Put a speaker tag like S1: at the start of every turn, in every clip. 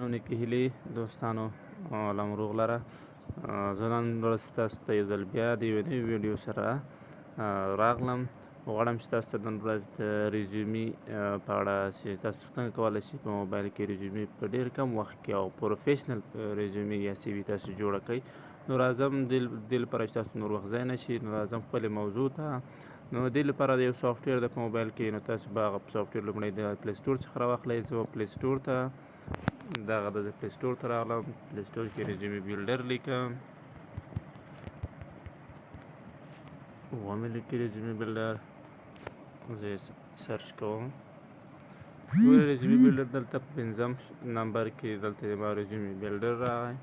S1: نو نیکې هیلې دوستانو، الله مو روغ لره. زه نن ورځ تاسو ته یو ځل بیا د یوې نوې ویډیو سره راغلم. غواړم چې تاسو ته نن ورځ د resume په اړه چې تاسو څنګه کولی شئ په موبایل کې resume په ډېر کم وخت کې او professional resume یا CV تاسو جوړه کړئ. نو راځم دې لپاره چې تاسو نور وخت ضایع نه شي، نو راځم خپلې موضوع ته. نو دې لپاره د یو software د په موبایل کې، نو تاسو به هغه software لومړی د Play Store څخه راواخلئ. زه به Play Store ته دغه د Play Store ته راغلم، Play Store کې resume builder لیکم، ومې لیکي resume builder، زه یې search کوم. ګوره resume builder دلته په پنځم نمبر کې دلته زما resume builder راغی.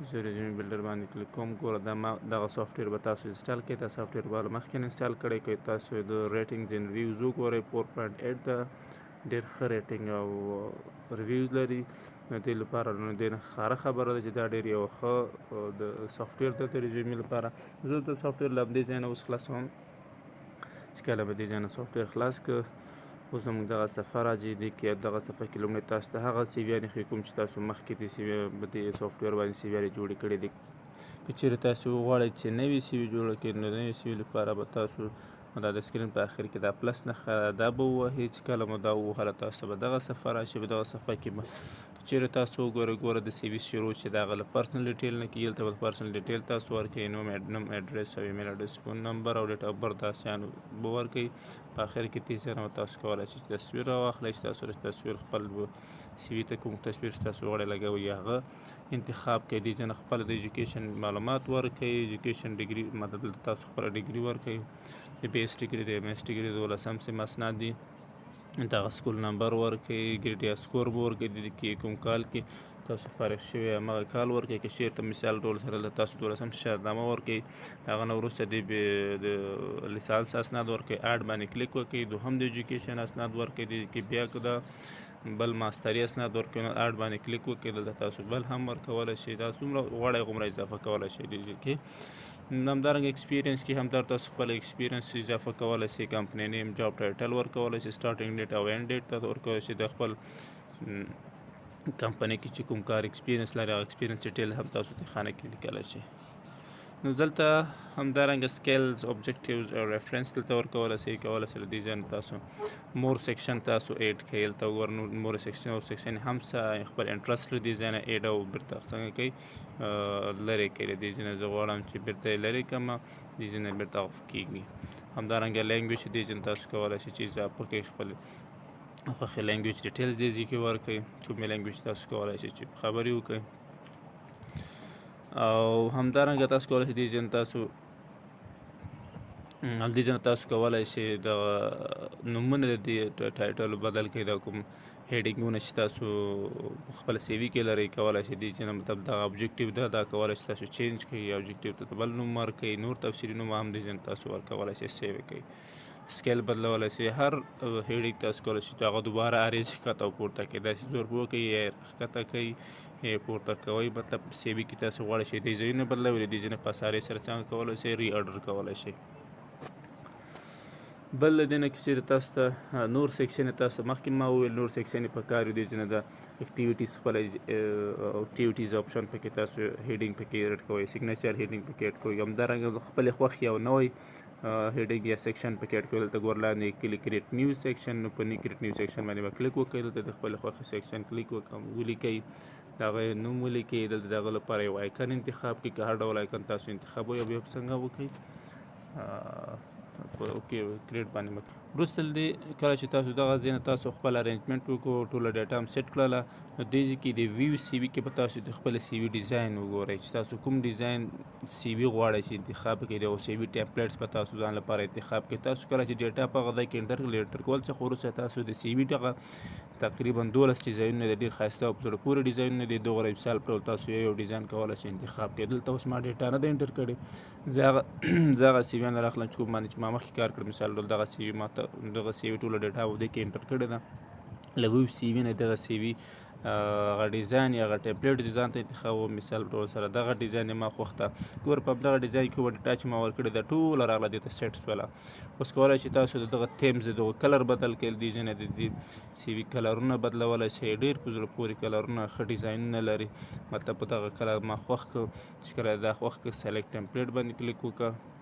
S1: زه resume builder باندې کلیک کوم. ګوره دا ما دغه software به تاسو install کړئ، دا software به مخکې install کړئ. که تاسو د ratings and reviews وګورئ، 4.8 ده، ډېر ښه rating او reviews لري. نو دې لپاره نو دې ښکاره خبره ده چې دا ډېر یو ښه د software ده د resume لپاره. زه د software له همدې ځای نه اوس خلاصوم. چې کله به دې ځای نه software خلاص کړ، اوس زموږ دغه صفحه راځي. دې کې دغه صفحه کې لومړی تاسو ته هغه CV یانې ښیي کوم چې تاسو مخکې د CV په دې software باندې CV یانې جوړې کړې دي. که چېرې تاسو وغواړئ چې نوې CV جوړه کړئ، نو د نوې CV لپاره به تاسو دا د screen په اخر کې دا plus نښه ده، دا به ووهئ. چې کله مو دا ووهله، تاسو به دغه صفحه راشي. په دغه صفحه کې به که چېرې تاسو وګورئ، ګوره د CV شروع چې د هغه له personal detail نه کېږي. دلته به personal detail تاسو ورکوئ، نوم، ادرس او email address، phone number او date of birth، داسې شیان به ورکوئ. په اخر کې دې ځای نه به تاسو کولی شئ چې تصویر راواخلئ، چې تاسو تصویر خپل CV ته کوم تصویر چې تاسو غواړئ لګوئ، هغه انتخاب کړئ. دې ځای نه خپل د education معلومات ورکوئ، education degree، مطلب دلته تاسو خپله degree ورکوئ، د BS degree، د MS degree، د دولسم صنف اسناد دي، دغه school number ورکوي، grade یا score به ورکوي. د دې کې کوم کال کې تاسو فارغ شوی، هماغه کال ورکوي. که چېرته مثال ډول سره له تاسو دولسم شهادتنامه ورکوي، هغه نه وروسته د لیسانس اسناد ورکوي، add باندې کلیک وکړئ. دوهم د education اسناد ورکوي، دې کې بیا که دا بل ماستري اسناد ورکوي، نو add باندې کلیک وکړئ. دلته تاسو بل هم ورکولی شئ. دا څومره غواړئ هغومره اضافه کولی شئ دې کې. همدارنګه experience کې هم در تاسو خپل experience اضافه کولی شئ، company name، job title ورکولی شئ، starting date او end date تاسو ورکولی شئ. د خپل کمپنۍ کې چې کوم کار experience لري، هغه experience detail هم تاسو دې خانه کې لیکلی شئ. نو دلته همدارنګه skills، objectives او reference دلته ورکولی شئ. کولی شئ له دې ځای نه تاسو more section تاسو add کړئ. دلته وګورئ، more section او section هم څه خپل interest له دې ځای نه add او بېرته څنګه کوي لرې کوي. له دې ځای نه زه غواړم چې بېرته یې لرې کړم، دې ځای نه بېرته off کېږي. همدارنګه language دې ځای نه تاسو کولی شئ چې اضافه کړئ، خپل خوښې language details دې ځای کې ورکړئ، کومې language تاسو کولی شئ چې خبرې وکړئ. او همدارنګه تاسو کولی شئ دې ځای نه تاسو همدې ځای نه تاسو کولی شئ د نومونه د دې title بدل کړئ. دا کوم heading ونه چې تاسو خپل CV کې لرئ، کولی شئ دې ځای نه مطلب دغه objective ده، دا کولی شئ تاسو change کړئ، objective ته بل نوم ورکړئ. نور تفصیلي نوم هم دې ځای نه تاسو ورکولی شئ، save کړئ، scale بدلولی شئ. هر heading تاسو کولی شئ هغه دوباره arrange ښکته او پورته کړئ، داسې زور به وکړئ یا ښکته کړئ یا پورته کوئ. مطلب CV کې تاسو غواړئ چې دې ځایونه بدلوئ، دې ځای نه په اسانۍ سره څنګه کولی شئ، reorder کولی شئ. بل له دې نه که چېرې تاسو ته نور section، تاسو مخکې ما وویل نور section په کار وي، دې ځای نه د activities خپل activities option پکې تاسو heading پکې add کوئ، signature heading پکې add کوئ. همدارنګه خپلې خوښې یو نوی heading یا section پکې add کوئ. دلته ګور لاندې کلیک create new section، نو په new create new section باندې به کلیک وکړئ. دلته د خپلې خوښې section کلیک وکړم، ولیکئ، د هغه نوم ولیکئ. دلته د هغه لپاره یو icon انتخاب کړئ، که هر ډول icon تاسو انتخابوئ او بیا څنګه وکړئ، okay create باندې وکړئ. وروسته له دې کله چې تاسو دغه ځای نه تاسو خپل arrangement وکړو، ټوله data هم set کړله، نو دې ځای کې د view CV کې به تاسو د خپل CV design وګورئ چې تاسو کوم design CV غواړئ چې انتخاب کړئ. د CV templates به تاسو ځان لپاره انتخاب کړئ. تاسو کله چې data په هغه ځای کې enter کړئ، enter کول څخه وروسته تاسو د CV دغه تقریبا 12 ډیزاینونه دي، ډېر ښایسته او په زړه پورې ډیزاینونه دي. دغه مثال په تاسو یو یو ډیزاین کولی شئ انتخاب کړئ. دلته اوس ما data نه ده enter کړې، زه هغه CV نه راخلم چې کوم باندې چې ما مخکې کار کړی. مثال ډول دغه CV، ما ته دغه CV ټوله data و دې کې enter کړې ده. له view CV نه دغه CV هغه ډیزاین یا هغه ټیمپلیټ چې ځان ته انتخابوم. مثال په ډول سره دغه ډیزاین ما خوښ ده. ګوره، په دغه ډیزاین کې ډیټا چې ما ورکړې ده، ټوله راغله، دې ته سیټ سوله. اوس کولای شئ تاسو د دغه themes، دغه کلر بدل کړئ. دې ځای نه د دې CV کلرونه بدلولی شئ. ډېر په زړه پورې کلرونه، ښه ډیزاینونه لري. مطلب په دغه کلر ما خوښ کړ. چې کله دا خوښ کړ، select template باندې کلیک وکړه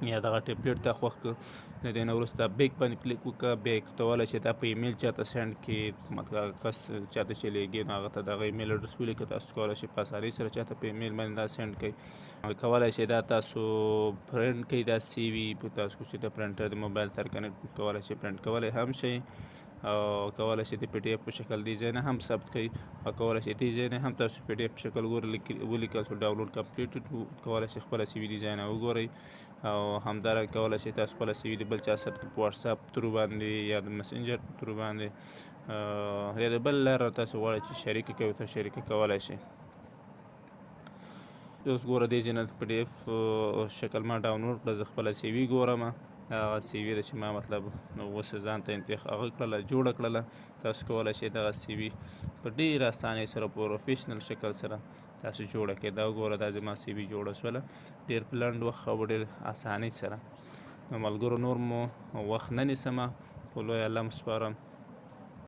S1: یا دغه ټیمپلیټ ته خوښ کړ. د دې نه وروسته back باندې کلیک وکړه. back کولی شئ دا په ایمیل چاته send کړي. مطلب هغه کس چاته چې لیږي، نو هغه ته دغه ایمیل اډرس ولیکه. تاسو کولی شئ په اسانۍ سره چاته په ایمیل باندې دا send کړئ. کولی شئ دا تاسو پرنټ کړئ. دا CV په تاسو چې د پرنټر د موبایل سره connect کولی شئ، پرنټ کولی هم شئ او کولی شئ د PDF په شکل دې ځای نه هم ثبت کړئ او کولی شئ دې ځای نه هم تاسو PDF په شکل ګورئ. ولیکل شو، download completed. کولی شئ خپله CV دې ځای نه وګورئ او همدارنګه کولی شئ تاسو خپله CV د بل چا سره په WhatsApp through باندې یا د مسنجر په through باندې یا د بل لاره تاسو غواړئ چې شریکه کوئ، تاسو شریکه کولی شئ. اوس ګوره، دې ځای نه PDF شکل ما ډاونلوډ کړه. زه خپله CV ګورم. هغه CV ده چې ما مطلب اوس ځان ته انتخاب کړله، جوړه کړله. تاسو کولی شئ دغه CV په ډېره اسانۍ سره، professional شکل سره تاسو جوړه کړئ. دا وګوره، دا زما CV جوړه سوله ډېر په لنډ وخت او ډېر اسانۍ سره. نو ملګرو، نور مو وخت نه نیسم. په لوی الله مو سپارم.